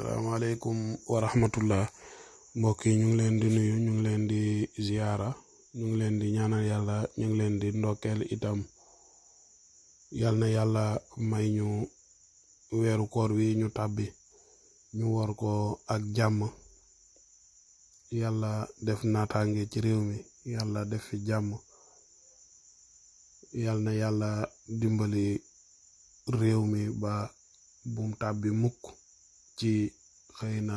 Assalamualaikum warahmatullah. Mbokk yi ñu ngi leen di nuyu, ñu ngi leen di ziyaara, ñu ngi leen di ñaanal yàlla, ñu ngi leen di ndokkeel itam. Yal na yàlla may ñu weeru koor wi ñu tàbbi ñu war ko ak jàmm. Yàlla def naataange ci réew mi, yàlla def fi jàmm. Yal na yàlla dimbali réew mi ba bum tàbbi mukk ci xëy na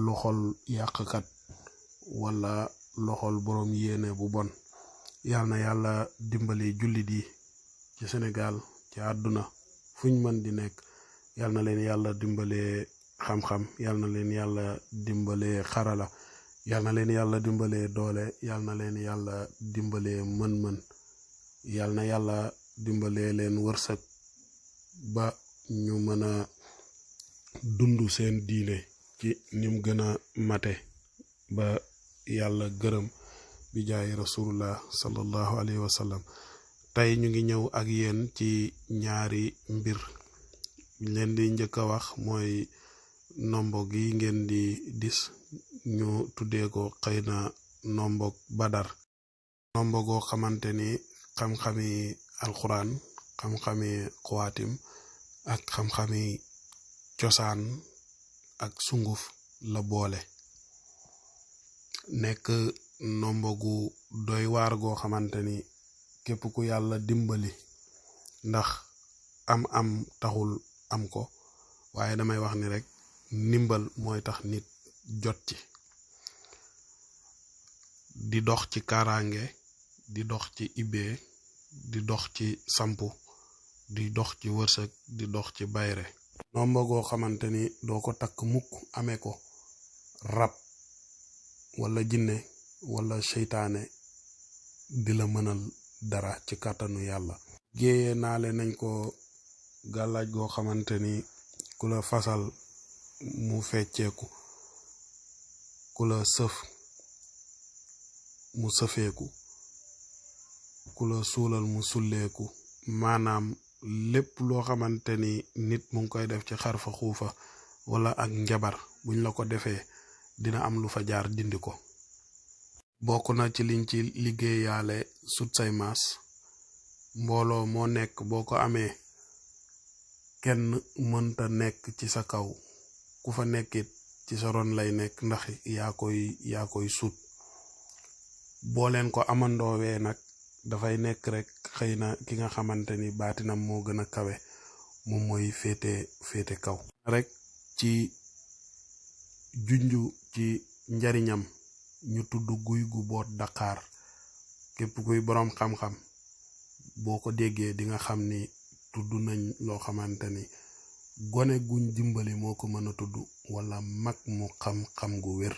loxol yàqkat wala loxol borom yéene bu bon. Yal na yàlla dimbali jullit yi ci Sénégal, ci àdduna fuñ mën di nekk. Yal na leen yàlla dimbalee xam-xam, yal na leen yàlla dimbalee xarala, yal na leen yàlla dimbalee doole, yal na leen yàlla dimbalee mën-mën, yal na yàlla dimbalee leen wërsëg ba ñu mën a dund seen diine ci nim gën a mate ba yàlla gërëm bi jaay rasulullah sallallahu alayhi wa sallam. tey ñu ngi ñëw ak yéen ci ñaari mbir. leen di njëkk a wax mooy nombo gi ngeen di dis ñu tuddee ko xëy na nombok badar. nombo goo xamante ni xam-xami alquran, xam-xami xawaatim ak xam-xami cosaan ak sunguf la boole. nekk nombo gu doy waar goo xamante ni képp ku yàlla dimbali, ndax am taxul am ko, waaye damay wax ni rek ndimbal mooy tax nit jot ci. di dox ci kaaraange, di dox ci ibbee, di dox ci sampu, di dox ci wërsëg, di dox ci bayre. nomba goo xamante ni doo ko takk mukk amee ko rab wala jinne wala seytaane di la mënal dara ci kàttanu yàlla. géeyee naale nañ ko gàllaaj goo xamante ni ku la fasal mu fecceeku, ku la sëf mu sëfeeku, ku la suulal mu sulleeku. maanaam lépp loo xamante ni nit mu ngi koy def ci xarfa xuufa wala ak njabar, buñ la ko defee dina am lu fa jaar dindi ko. bokk na ci liñ ci liggéeyaale sut say maas. mbooloo moo nekk boo ko amee, kenn mënta nekk ci sa kaw, ku fa nekkit ci sa ron lay nekk, ndax yaa koy sut. boo leen ko amandoowee nag dafay nekk rek xëy na ki nga xamante ni baatinam moo gën a kawe moom mooy féete kaw rek. ci junju ci njariñam ñu tudd guy gu boot Dakar. képp kuy boroom xam-xam boo ko déggee di nga xam ni tudd nañ loo xamante ni gone guñ dimbali moo ko mën a tudd, wala mag mu xam-xam gu wér.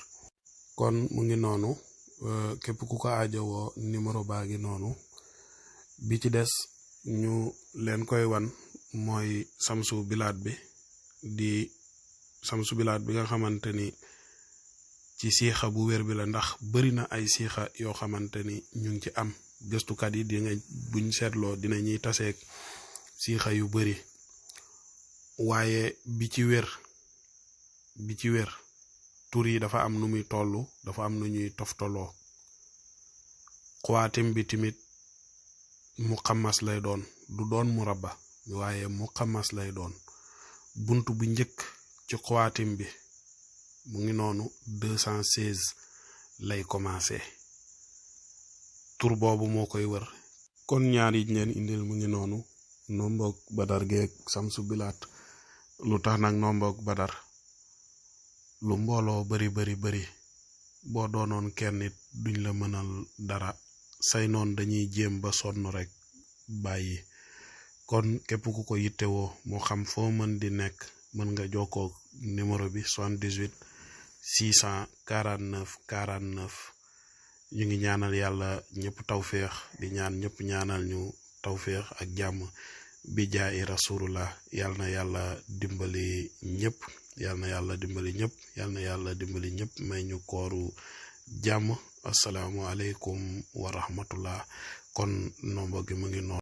kon mu ngi noonu, képp ku ko aajowoo numéro baa ngi noonu. bi ci des ñu leen koy wan mooy samsu bilaat bi, di samsu bilaat bi nga xamante ni ci siixa bu wér bi la, ndax bari na ay siixa yoo xamante ni ñu ngi ci am. gëstukat yi buñ seetloo dina ñuy taseeg siixa yu bari, waaye bi ci wér tur yi dafa am nu muy tollu, dafa am nu ñuy toftaloo. xawaatim bi tamit mu xamas lay doon, du doon mu rabba, waaye mu xamas lay doon. bunt bu njëkk ci xawaatim bi mu ngi noonu 216 lay commencé. tur boobu moo koy wër. kon ñaar yi leen indil mu ngi noonu, nombok badar geeg samsu bilaat. lu tax nag nombok badar, lu mbooloo bari boo doonoon kenn nit duñ la mënal dara. say noon dañuy jéem ba sonn rek bàyyi. kon képp ku ko yittewoo moo xam foo mën di nekk, mën nga jokkoo numéro bi 78 649 49. ñu ngi ñaanal yàlla ñëpp tawféex, di ñaan ñëpp ñaanal ñu tawféex ak jàmm bi jaay rasulullah. yal na yàlla dimbali ñëpp, yal na yàlla dimbali ñëpp, yal na yàlla dimbali ñëpp, may ñu kooru jàmm. asalaamualeykum wa rahmatullah. kon nombo gi mu ngi noonu.